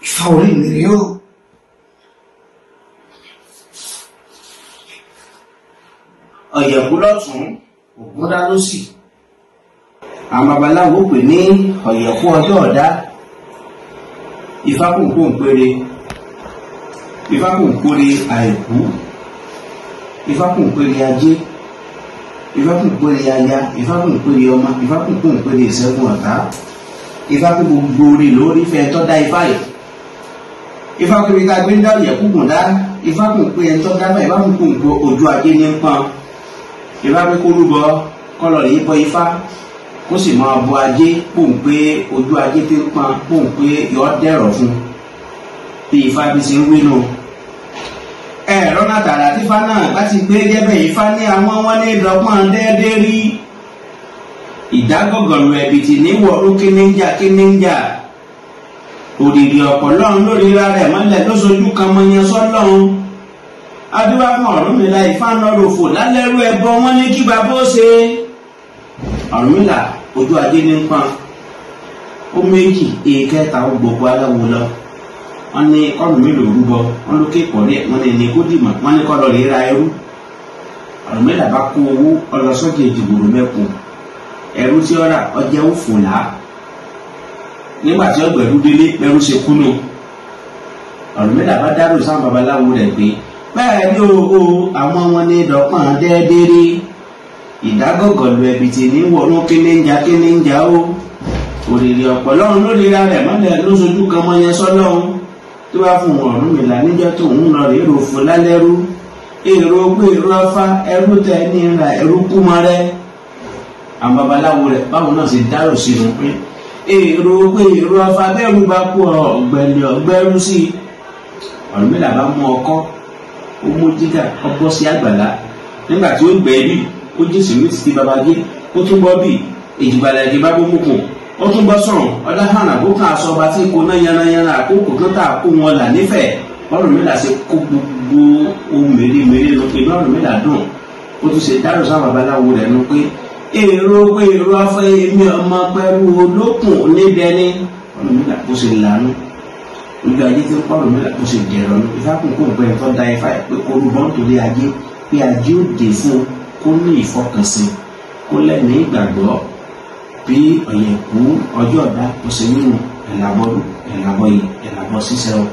Ifá orí mi rèé o. Ọ̀yẹ̀kú lọ́tún, Ògúndá lósì. Àwọn babaláwo pè ní ọ̀yẹ̀kú ọjọ́ ọ̀dá. Ifá kò ń péré. Ifá kò ń péré àìkú. Ifá kò ń péré ajé. Ifá kò ń péré aya. Ifá kò ń péré ọmọ. Ifá kò ń péré ìṣẹ́gun ọ̀tá. Ifá kò gbogbo orí lórí fẹ́ tọ́ dá ifá yìí. Ifá kò rí ta gbé ń dá ọ̀yẹ̀kú gùn dá. Ifá kò ń pé ẹni tọ́ dá báyìí. Ifá kò ń pé ojú ajé ní pọn. Ifá pé kó rúbọ kọlọ rèé bọ ifá kó sì máa bọ ajé pòun pé ojú ajé ti ń pọn pòun pé yọ dẹ̀rọ̀ fún bí ifá bí ṣe ń wí nù. Ẹ̀rọ náà tààrà tífá náà láti gbé jẹ́bẹ̀ ifá ní àwọn wọn ní dọ́gbọ́n déédéé rí ìdágọ̀gọ̀lù ẹ̀bìtì ní wọ̀ọ́rú kíníjà kíníjà òdìdí ọ̀pọ̀ lọ́run lórí ra rẹ̀ mọ́lẹ̀ lóṣojú kan mọ́yán sọ́lọ́run. Adúbá fún Ọ̀rúnmìlà Ifá ń lọ́rọ̀ fò lálẹ́rú ẹbọ wọn ní kí bàbá ó ṣe. Ọ̀rúnmìlà ojú ajé ní pọn ó méjì èèkẹta ó gbogbo aláwo lọ. Wọ́n ní Ọ̀rúnmìlà òrúbọ wọ́n ló kéèpọ̀ rí ẹ̀ wọ́n ní ní kó dìmọ̀ wọ́n ní kọ́ lọ rí ra ẹrú. Ọ̀rúnmìlà bá kó owó ọlọ́sọ́jì ìdìbòrò mẹ́kùn ẹrú tí ó rà ọjẹ́ ó fò lá. Nígbà tí ọgbẹ̀rú délé ẹrú ṣe kúnnù. Ọ̀rúnmìlà bá dárò sáwọn babaláwo rẹ̀ pé bẹ́ẹ̀ ni o àwọn wọn ní dọ̀pọ̀n déédéé ìdágọ̀gọ̀lù ẹ̀bìtì ní wọ̀nú kíníjà kíníjà o òrìrì ọ̀pọ̀ lọ́run lórí ra rẹ̀ mọ́lẹ̀ lóṣojú kan mọ́ yẹn sọ́lọ́run tó bá fún Ọ̀rúnmìlà níjọ́ tó ń lọ rèé rò fún lálẹ́rú èrò pé èrò afá ẹrú tẹ ní ra ẹrú kú mọ́ rẹ. Àwọn babaláwo rẹ̀ báwo náà ṣe dárò sínú pé èrò pé èrò afá bẹ́ẹ̀rù bá kú ọ̀gbẹ̀lẹ̀ ọ̀gbẹ́rú sí i. Ọ̀rúnmìlà bá mú ọkọ́ ó mú jígà ọgbọ́ sí àgbàlá nígbà tí ó gbẹ bí ó jí sìmìtì tí baba gé ó tún bọ́ bí èjìgbàlà èjì bá bó mùkùn ó tún bọ́ sọ̀rùn ọ̀dàhànà kó kàn aṣọ ọba tí kò ná yanayana àkókò tó tà kó wọn là nífẹ̀ẹ́. Ọ̀rúnmìlà ṣe kó gbogbo ohun mèremère lọ pé Ọ̀rúnmìlà dùn ó tún ṣe dárò sáwọn babaláwo rẹ̀ nu pé èrò pé èrò afẹ́ èmi ọmọ pẹ̀lú olókùn onídẹni. Ọ̀rúnmìlà kó ṣe lànà ojú ajé tí ń pọ̀ Ọ̀rúnmìlà kó ṣe dẹ̀rọ̀ ní ifá kún kó gbẹ tó da ifá ẹ̀ pé kó rúbọ nítorí ajé pé ajé ó dé fún kó ní ìfọkànsìn kó lẹ́mìí ìgbàgbọ́ bí ọ̀yẹ̀kú ọjọ́ ọ̀dá kó ṣe nínú ẹ̀làbọ̀dún ẹ̀làbọ̀yè ẹ̀làbọ̀ ṣíṣẹ́ o.